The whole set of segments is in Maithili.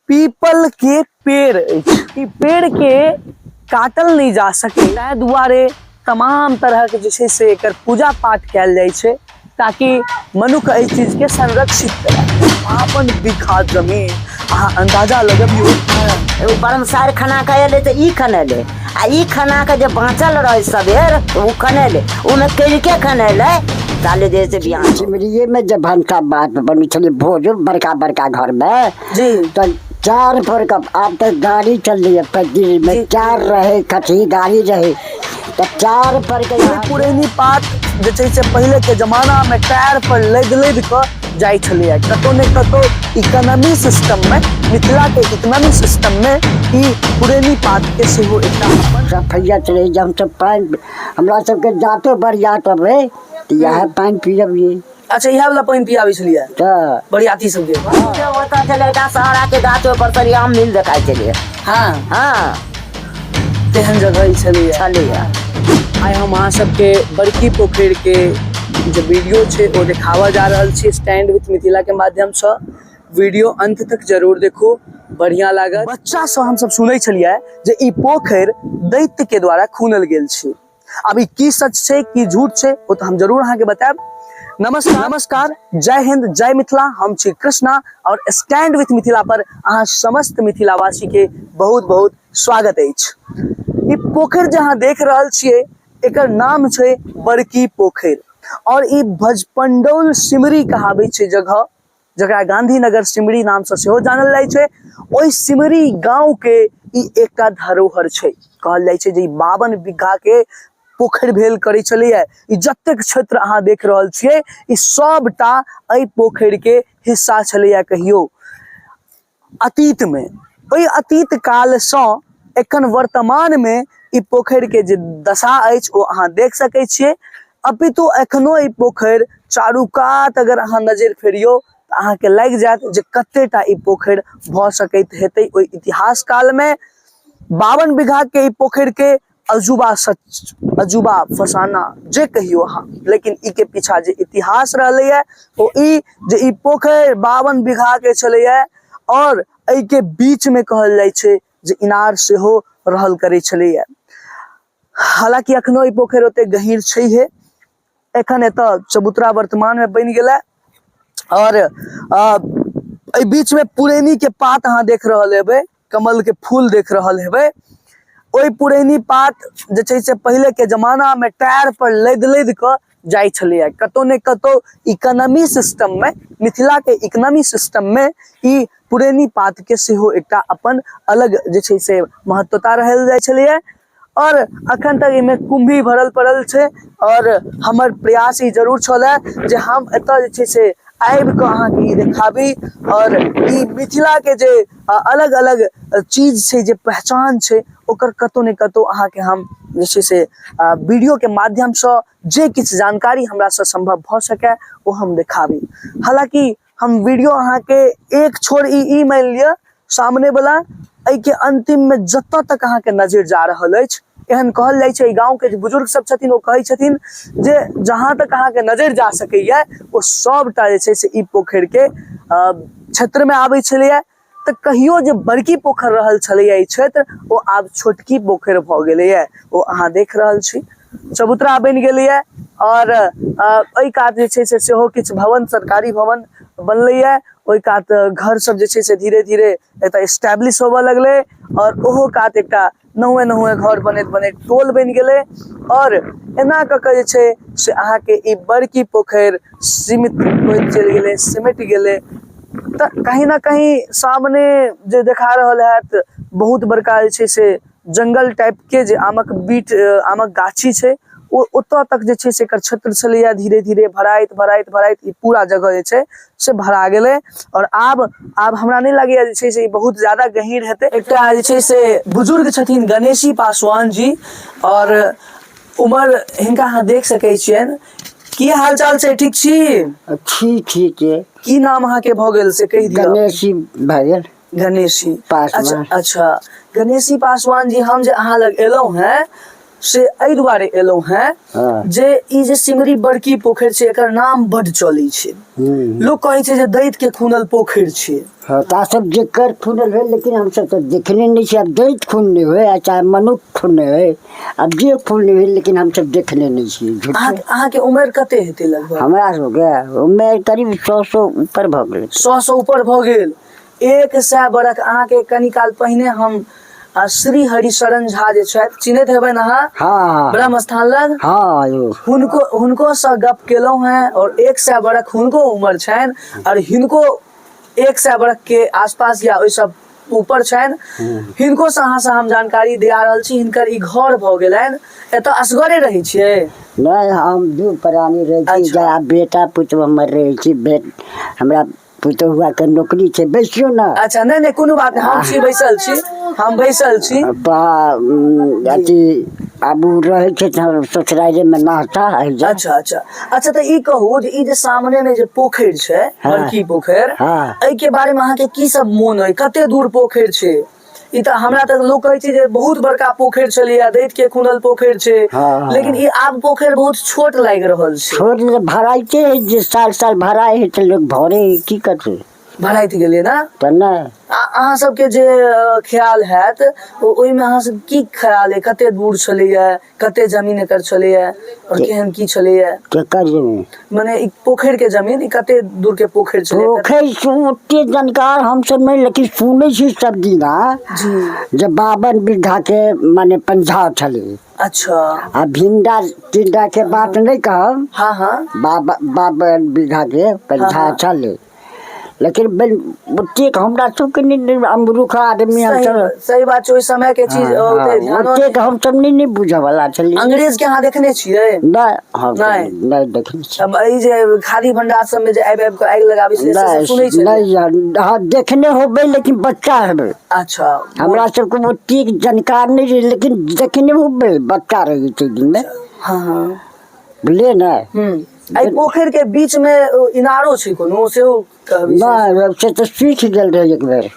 पीपल के पेड़ अछि। ई पेड़ के काटल नहि जा सकै, ताहि दुआरे तमाम तरहक जे छै से एकर पूजा पाठ कयल जाइ छै ताकि मनुख एहि चीज के संरक्षित करे। 52 बीघा जमीन, अहाँ अंदाजा लगबियौ। एगो बर्मसार खना के एलै तऽ ई खनेलै आ ई खना के जे बाँचल रहै सबेर ओ खनेलै, ओहिमे करिके खनेलै ताले जे से बिहान। सिमरिये में जब भनसा बात बनै छलै भोज बड़का बड़का घर में तऽ चार पर का, आब तऽ गाड़ी चलली है पैदल में, चार रहे खठी गाड़ी रहे तऽ चार पर के ओहि पुरैनी पात जे छै से पहिले के जमाना में टायर पर लदि लदि कऽ जाइ छलैया। कतौ ने कतौ इकोनॉमी सिस्टम में, मिथिला के इकोनॉमी सिस्टम में ई पुरैनी पात के सेहो एकटा अपन सफैयत रहे। जब हमसब पानि हमरा सबके जातो बरियात अबै तऽ इएह पानि पियबियै। अच्छा, इएह वाला पानि पियाबै छलियै तऽ बरियाती सबके? ओतऽ छलै एकटा सहरा के गाछ, ओहि पर सरियाम मिल देखाइ छलै। हँ, तेहन जगह छलैया। छलैया। आइ हम अहाँ सबके बड़की पोखरि के जे वीडियो छै ओ देखाबऽ जा रहल छी स्टैंड विथ मिथिला के माध्यमसँ। वीडियो अंत तक जरूर देखू, बढ़िया लागत। बच्चा सँ हमसब सुनै छलियै जे ई पोखरि दैत्य के द्वारा खुनल गेल छै। अब ई की सच छै की झूठ छै ओ तऽ हम जरूर अहाँके बतायब। नमस्कार नमस्कार, जय हिंद जय मिथिला। हम छी कृष्णा और स्टैंड विथ मिथिला पर अहाँ समस्त मिथिलावासी के बहुत बहुत स्वागत अछि। ई पोखरि जे अहाँ देख रहल छियै एकर नाम छै बड़की पोखरि और ई भजपंडौल सिमरी कहाबै छै जगह, जकरा गांधीनगर सिमरी नाम से सेहो जानल जाइ छै। ओहि सिमरी गांव के ई एकटा धरोहर छै। कहल जाइ छै जे ई 52 बीघा के पोखरि भेल करै छलैया। ई जतेक क्षेत्र अहाँ देख रहल छियै ई सबटा एहि पोखरि के हिस्सा छलैया कहियो अतीत में। ओहि अतीत काल सँ एखन वर्तमान में ई पोखरि के जे दशा अछि ओ अहाँ देख सकै छियै। अपितु एखनो ई पोखरि चारू कात अगर अहाँ नजरि फेरियौ तऽ अहाँके लागि जायत जे कतेटा ई पोखरि भऽ सकैत हेतै ओहि इतिहास काल में। 52 बीघा के ई पोखरि के अजूबा सच, अजूबा फसाना जे कहियो अहाँ, लेकिन ई के पीछा जे इतिहास रहलैया ओ ई जे ई पोखरि 52 बीघा के छलैया और एहि के बीच में कहल जाइ छै जे इनार सेहो रहल करै छलैया। हालांकि अखनो ई पोखरि ओते गहीर छैहे। एखन एतऽ चबूतरा वर्तमान में बनि गेलै और एहि बीच में पुरैनी के पात अहाँ देख रहल हेबै, कमल के फूल देख रहल हेबै। ओहि पुरैनी पात जे छै से पहिले के जमाना में टायर पर लदि लदि कऽ जाइ छलैया। कतौ ने कतौ इकोनॉमी सिस्टम में, मिथिला के इकोनॉमी सिस्टम में ई पुरैनी पात के सेहो एकटा अपन अलग जे छै से महत्वता रहल जाइ छलैया। और अखन तक एहिमे कुम्भी भरल पड़ल छै और हमर प्रयास ई जरूर छलए जे हम एतऽ जे छै से आबि कऽ अहाँके ई देखाबी और ई मिथिला के जे अलग अलग चीज छै, जे पहचान छै, ओकर कतौ ने कतौ अहाँके हम जे छै से वीडियो के माध्यमसँ जे किछु जानकारी हमरासँ सम्भव भऽ सकै ओ हम देखाबी। हालाँकि हम वीडियो अहाँके एक छोर ई मानि लिअ सामने वाला एहि के अंतिम में जतऽ तक अहाँके नजर जा रहल अछि, एहन कहल जाइ छै एहि गाँव के जे बुजुर्ग सब छथिन ओ कहै छथिन जे जहाँ तक अहाँके नजर जा सकैया ओ सबटा जे छै से ई पोखरि के क्षेत्र में आबै छलैया। तऽ कहियो जे बड़की पोखरि रहल छलैया ई क्षेत्र ओ आब छोटकी पोखरि भऽ गेलैया। ओ अहाँ देख रहल छी चबूतरा बनि गेलैया और एहि कात जे छै से सेहो किछु भवन, सरकारी भवन बनलैया। ओहि कात घर सब जे छै से धीरे धीरे एतऽ एस्टेब्लिश होबऽ लगलै और ओहो कात एकटा नहुए नहुए घर बनैत बनैत टोल बनि गेलै और एना कऽ कऽ जे छै से अहाँके ई बड़की पोखरि सीमित होइत चलि गेलै, सिमटि गेलै। तऽ कहीं ना कहीं सामने जे देखा रहल हैत बहुत बड़का जे छै से जंगल टाइप के जे आमक बीट, आमक गाछी छै, ओ ओतऽ तक जे छै से एकर क्षेत्र छलैया। धीरे धीरे भराइत भराइत भराइत ई पूरा जगह जे छै से भरा गेलै और आब हमरा नहि लगैया जे छै से ई बहुत ज्यादा गहीर हेतै। एकटा जे छै से बुजुर्ग छथिन गणेशी पासवान जी और उमर हिनका अहाँ देख सकै छियनि। की हाल चाल छै, ठीक छी? ठीक ठीक छै। की नाम अहाँके भऽ गेल से कहि दिअ। गणेशी भऽ गेल। गणेशी पासवान। अच्छा, अच्छा गणेशी पासवान जी, हम जे अहाँ लग एलहुँ हेँ से एहि दुआरे एलहुँ हेँ जे ई जे सिमरी बड़की पोखरि छै एकर नाम बड्ड चलै छै। लोक कहै छै जे दैत के खुनल पोखरि छै। हँ, ता सब जेकर खुनल भेल, लेकिन हमसब तऽ देखने नहि छी। आब दैत खून नहि होइ आ चाहे मनुख खून नहि होइ, आब जे खून नहि होइ, लेकिन हमसब देखने नहि छी। झूठ। अहाँके उमेर कते हेतै लगभग? हमरा सबके उमेर करीब 100 से ऊपर भऽ गेल। 100 से ऊपर भऽ गेल, 100 बरख। अहाँके कनी काल पहिने हम श्री हरिशरण झा जे छथि, चिन्हैत हेबनि अहाँ? हाँ। ब्रह्म स्थान लग। हाँ यौ। हुनको से गप केलहुँ हेँ और 100 बरख हुनको उम्र छनि और हिनको 100 बरख के आसपास या ओहिसँ ऊपर छनि। हिनको से अहाँ से हम जानकारी दिया रहल छी। हिनकर ई घर भऽ गेलनि, एतऽ असगरे रहै छियै? नहि, हम दू प्राणी रहै छी। जा बेटा पुतहु हमर रहै छी। हमरा पुतहुआ के नौकरी छै, बैसियौ ने। अच्छा, नहि नहि, कोनो बात नहि, हम छी, बैसल छी, हम बैसल छी। अथी आब ओ रहै छै तऽ ससुरारिमे नहता। अच्छा अच्छा अच्छा, तऽ ई कहू जे ई जे सामने में जे पोखरि छै, बड़की पोखरि, एहि के बारे में अहाँके की सब मोन अइ? कते दूर पोखरि छै ई? तऽ हमरा तऽ लोक कहै छै जे बहुत बड़का पोखरि छलैया, दैत के खुनल पोखरि छै। लेकिन ई आब पोखरि बहुत छोट लागि रहल छै। छोट भराइते है जे साल साल भराइ है तऽ लोक भरे है, की करतै? भराइत गेलै ने। तऽ नहि। अहाँ सबके जे ख्याल हैत, ओहिमे अहाँ सब की ख्याल है? कते दूर छलैया, कते जमीन एकर छलैया और केहन की छलैया? केकर जमीन? मने ई पोखरि के जमीन, ई कते दूर के पोखरि छलै? पोखरि से ओते जानकार हमसब नहि, लेकिन सुनै छी सब दिना जे 52 बीघा के माने पंझा छलै। आ भिंडा टिंडा के बात नहि कहब। हाँ हाँ 52 बीघा के पंझा छलै, लेकिन ओतेक हमरा सबके नहि, अमरूख आदमी हमसब। सही बात छै, ओहि समय के चीज ओते ध्यानो ओतेक हमसब नहि ने बुझऽ वाला छलियै। अंग्रेज के अहाँ देखने छियै? नहि, हम नहि देखने छियै। अब ई जे खादी भंडार सब में जे आबि आबि के आगि लगाबै छलै, से सब सुनै छलियै? नहि, हँ, देखने होबै, लेकिन बच्चा हेबै। हमरा सबके ओतेक जानकार नहि रहै, लेकिन देखने होबै, बच्चा रहियै ताहि दिनमे। हाँ हाँ बुझलियै ने? एहि पोखरि के बीच में इनारो छै कोनो, सेहो कहबी छै? नहि, से तऽ सूखि गेल रहै एक बेर।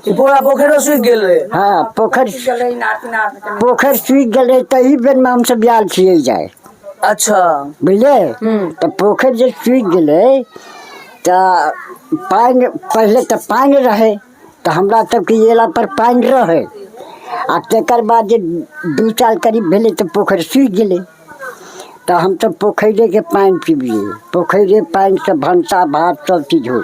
ई पूरा पोखरिो सूखि गेल रहै? हँ, पोखरि पोखरि सूखि गेल रहै, तही बेरमे हमसब आयल छियै जाय। बुझलियै? तऽ पोखरि जे सूखि गेलै तऽ पानि, पहिले तऽ पानि रहै, तऽ हमरा सबके अयला पर पानि रहै, आ तकर बाद जे 2 साल करीब भेलै तऽ पोखरि सूखि गेलै, तऽ हमसब पोखरिएके पानि पीबियै, पोखरिए पानिसँ भनसा भात सब चीज होइ।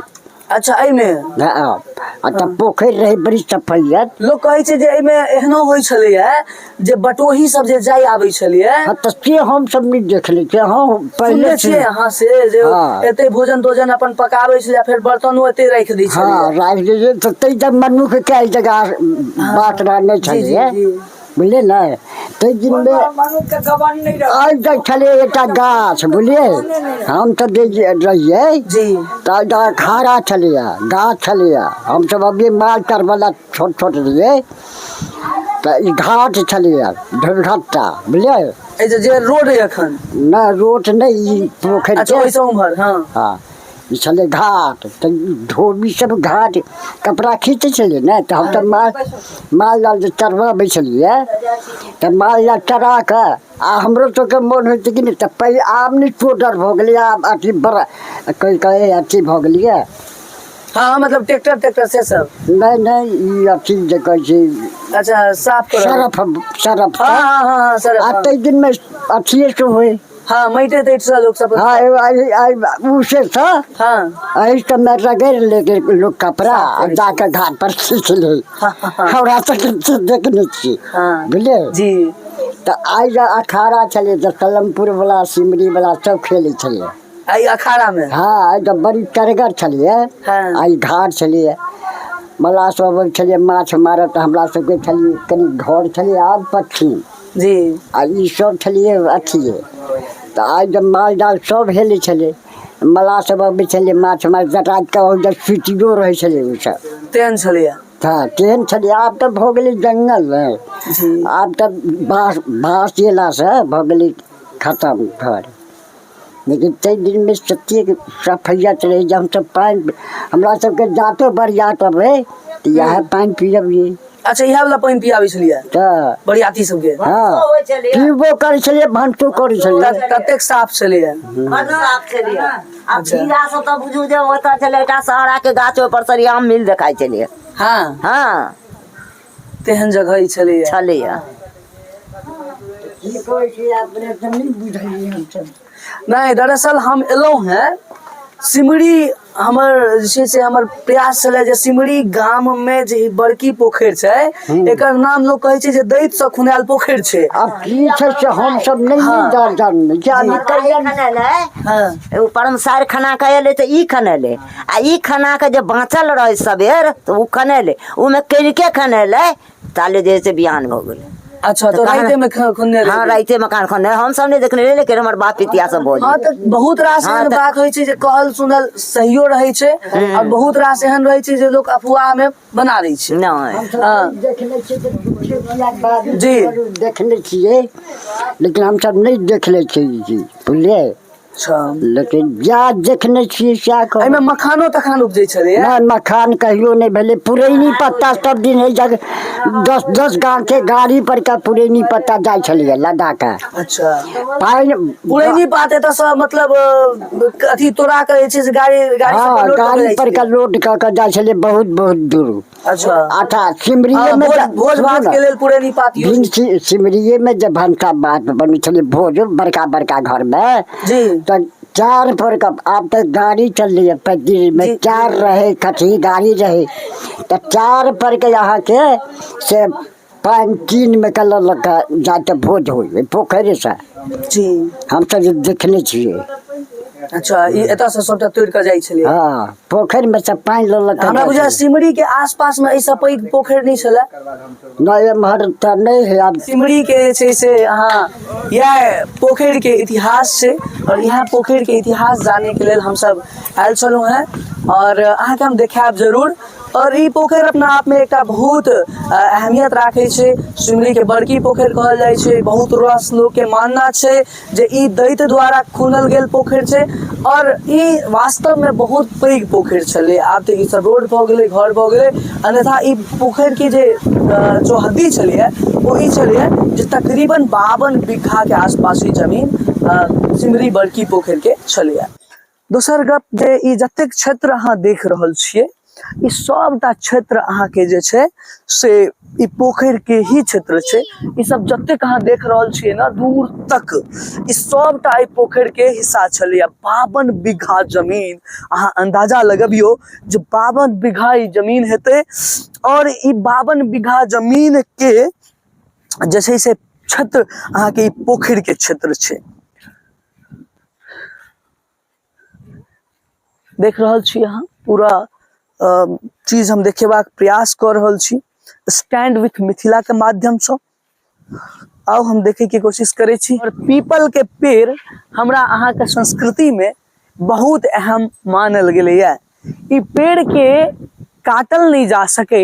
अच्छा, एहिमे? हँ, आ तब पोखरि रहै बड़ी सफैयत। लोक कहै छै जे एहिमे एहनो होइ छलैया जे बटोही सब जे जाय आबै छलैया। हँ, तऽ से हमसब नहि देखले छियै। हँ, पहिले सुनने छियै अहाँ से जे एते भोजन तोजन अपन पकाबै छलै, फेर बर्तनो एते राखि दै छलै? हँ, राखि दै छलै, तऽ ताहि जब मनुख के एहि जगह बात रहने छलैया, बुझलियै ने? ताहि दिनमे आइ तक छलै एकटा गाछ, बुझलियै? हम तऽ जे रहियै तऽ एकटा अखाड़ा छलैया, गाछ छलैया। हमसब अभी माल चरबला छोट छोट रहियै तऽ ई घाट छलैया ढोलघट्टा, बुझलियै? एहि जे रोड अइ एखन? नहि, रोड नहि, ई पोखरि। अच्छा, ओहिसँ उम्हर। हँ हँ, ई छलै घाट, तऽ धोबी सब घाट कपड़ा खींचै छलै ने, तऽ हमसब माल माल जाल जे चरबाबै छलियै तऽ माल जाल चरा कऽ आ हमरो सबके मोन होइ छै कि नहि, तऽ पहिले आब नहि टोटर भऽ गेलै, आब अथी बड़ा कहि कहि अथी भऽ गेलियै। हाँ, मतलब ट्रैक्टर ट्रैक्टर से सब? नहि नहि, ई अथी जे कहै छै। अच्छा, साफ करऽ। Surf Surf. हाँ हाँ हाँ हाँ सरफ। आ ताहि दिनमे अथिए से होइ। हाँ, माइटे ताइट से लोक सब। हाँ, उसे से। एहि सबमे रगड़ि लेके लोक कपड़ा आ जाके घाट पर खींच ले। हमरा सबके देखने छियै, बुझलियै? तऽ आइ जे अखाड़ा छलै तऽ सलमपुर वाला, सिमरी वाला सब खेलै छलै एहि अखाड़ा मे। हाँ, एहि तऽ बड़ी करगर छलियै। आ ई घाट छलियै, मल्लाह सब अबै छलियै माछ मारऽ, तऽ हमरा सबके छलियै कनि घर छलियै आब पच्छिम आ ई सब छलियै अथिये, तऽ आइ जब माल जाल सब हेलै छलै, मल्लाह सब अबै छलै माछ मारि कऽ, रातिके ओहि सुतियो रहै छलै ओसब। तेहन छलैया? हँ, तेहन छलै। आब तऽ भऽ गेलै जङ्गल ने। आब तऽ बाँस बाँस अयलासँ भऽ गेलै खतम घर, लेकिन ताहि दिनमे ततेक सफैअत रहै जे हमसब पानि, हमरा सबके जातो बरियात अबै तऽ इएह पानि पियबियै। अच्छा, इएह वाला पानि पियाबै छलियै तऽ बरियाती सबके? हँ, होइ छलैए। पीबो करै छलियै, भनसो करै छलियै। ततेक साफ छलैए। बड साफ छलैए। आ खीरा सब तऽ बुझू जे ओतऽ छलै एकटा सहरा के गाछ, ओहि पर सरियाम मिल देखाइ छलैए। हँ। तेहन जगह ई छलैए। छलैए। की कहै छी अपने तऽ नहि बुझलियै हमसब। नहि, दरअसल हम एलहुँ हेँ सिमरी। हमर जे छै से हमर प्रयास छलै जे सिमरी गाममे जे ई बड़की पोखरि छै, एकर नाम लोक कहै छै जे दैतसँ खुनायल पोखरि छै। आब की छै से हमसब नहि जान जान जानी कहिया। खनेलै। हँ। ओ परमसार खना कऽ एलै तऽ ई खनेलै, आ ई खना कऽ जे बाँचल रहै सबेर तऽ ओ खनेलै, ओहिमे कनिके खनेलै, ताले जे है से बिहान भऽ गेलै। अच्छा, तऽ रातिमे खुनने हँ रहै? रातिमे कान खने हमसब नहि देखने रहियै, लेकिन हमर बाप पितिया सब भऽ हँ, तऽ बहुत रास हँ, एहन तऽ- बात होइ छै जे कहल सुनल सहियो रहै छै आओर बहुत रास एहन रहै छै जे लोक अफवाह मे बना दै छै। नहि। हमसब हँ। देखने छियै तऽ झूठे किया बाजू? जी। देखने छियै, लेकिन हमसब नहि देखले छियै ई चीज, बुझलियै? अच्छा। लेकिन जा देखने छियै सएह कहब। एहिमे मखानो तखान उपजै छलैया? नहि, मखान कहियो नहि भेलै। पुरैनी पत्ता सब दिन होइ जग 10-10 गाँवके गाड़ी पर के पुरैनी पत्ता जाइ छलैए लदा कऽ। अच्छा। पानि पुरैनी पात एतऽ सँ मतलब अथी तोड़ा के जे छै से गाड़ी गाड़ी सब पर हँ लोड कऽ के गाड़ी जाइ पर के छलैया। लोड कऽ के जाइ छलै बहुत बहुत दूर। अच्छा। अच्छा, सिमरिये हँ, मे भोज जे- भोज सुनू भात ने, के लेल पुरैनी पात यूज भिन सिमरिये मे जे भनसा भात बनै छलै भोज बड़का बड़का घर मे जी तऽ चार पर के, आब तऽ गाड़ी चललैए पैदल मे। चार रहै कथी गाड़ी रहै तऽ चार पर के अहाँके से पानि टीन मे के लऽ लऽ कऽ जाके भोज होइ पोखरिसँ। जी। हमसब जे देखने छियै। अच्छा, ई एतऽ से सबटा तोड़ि कऽ जाइ छलै? हँ, पोखरिमे सँ पानि लऽ लऽ कऽ हमरा जाइ बुझाय छलै। सिमरी के आसपास मे एहिसँ पैघ पोखरि नहि छलै। नहि, एम्हर तऽ नहि है आब। सिमरी के जे छै से अहाँ इएह पोखरि के इतिहास छै आओर इएह पोखरि के इतिहास जानै के लेल हमसब आयल छलहुँ हेँ आओर अहाँके हम देखायब जरूर। आओर ई पोखरि अपना आपमे एकटा बहुत अहमियत राखै छै। सिमरी के बड़की पोखरि कहल जाइ छै। बहुत रास लोकके मानना छै जे ई दैत्य द्वारा खुनल गेल पोखरि छै आओर ई वास्तवमे बहुत पैघ पोखरि छलै। आब तऽ ई सब रोड भऽ गेलै, घर भऽ गेलै, अन्यथा ई पोखरिके जे चौहद्दी छलैए ओ ई छलैए जे तकरीबन 52 बीघाके आसपास ई जमीन सिमरी बड़की पोखरिके छलैए। दोसर गप जे ई जतेक क्षेत्र अहाँ देख रहल छियै, ई सबटा क्षेत्र अहाँके जे छै से ई पोखरि के ही क्षेत्र छै। ई सब जतेक अहाँ देख रहल छियै ने दूर तक, ई सबटा एहि पोखरि के हिस्सा छलैया। 52 बीघा जमीन, अहाँ अंदाजा लगबियौ जे 52 बीघा ई जमीन हेतै और ई 52 बीघा जमीन के जे छै से क्षेत्र अहाँके ई पोखरि के क्षेत्र छै। देख रहल छी अहाँ, पूरा चीज हम देखेबाक प्रयास कऽ रहल छी स्टैंड विथ मिथिला के माध्यमसँ। आउ, हम देखे के कोशिश करै छी। और पीपल के पेड़ हमरा अहाँके संस्कृति में बहुत अहम मानल गेलैया। ई पेड़ के काटल नहि जा सके,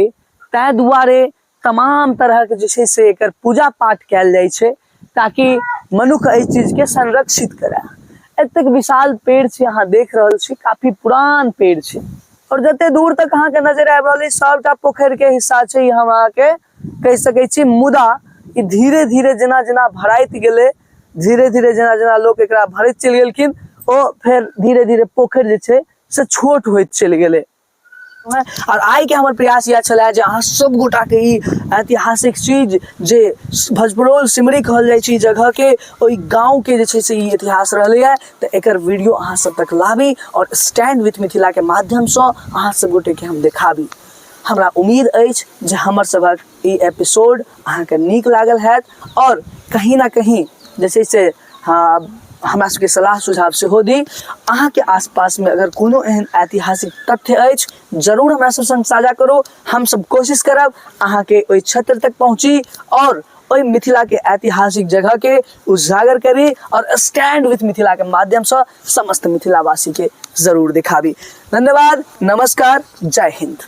ताहि दुआरे तमाम तरहके जे छै से एकर पूजा पाठ कयल जाइ छै ताकि मनुख एहि चीजके संरक्षित करए। एतेक विशाल पेड़ छै, अहाँ देख रहल छी, काफी पुरान पेड़ छै और जते दूर तक अहाँके नजर आबि रहल अछि सबटा पोखरि के हिस्सा छै, ई हम अहाँके कहि सकै छी। मुदा ई धीरे धीरे जेना जेना भराइत गेलै, धीरे धीरे जेना जेना लोक एकरा भरैत चलि गेलखिन, ओ फेर धीरे धीरे पोखरि जे छै से छोट होइत चलि गेलै। और आइ के हमर प्रयास इएह छलै जे अहाँ सब गोटा के ई ऐतिहासिक चीज जे भजपरोल सिमरी कहल जाइ छै ई जगह के, ओहि गाँव के जे छै से ई इतिहास रहलैए, तऽ एकर वीडियो अहाँ सब तक लाबी और स्टैंड विथ मिथिला के माध्यमसँ अहाँ सब गोटे के हम देखाबी। हमरा उम्मीद अछि जे हमर सभक ई एपिसोड अहाँके नीक लागल हैत और कहीं ना कहीं जे छै से हँ हमरा सबके सलाह सुझाव सेहो दी। अहाँके आसपासमे अगर कोनो एहन ऐतिहासिक तथ्य अछि, जरूर हमरा सब संग साझा करू। हमसब कोशिश करब अहाँके ओहि क्षेत्र तक पहुँची और ओहि मिथिलाके ऐतिहासिक जगहके उजागर करी और स्टैंड विथ मिथिलाके माध्यमसँ समस्त मिथिलावासीके जरूर देखाबी। धन्यवाद, नमस्कार, जय हिंद।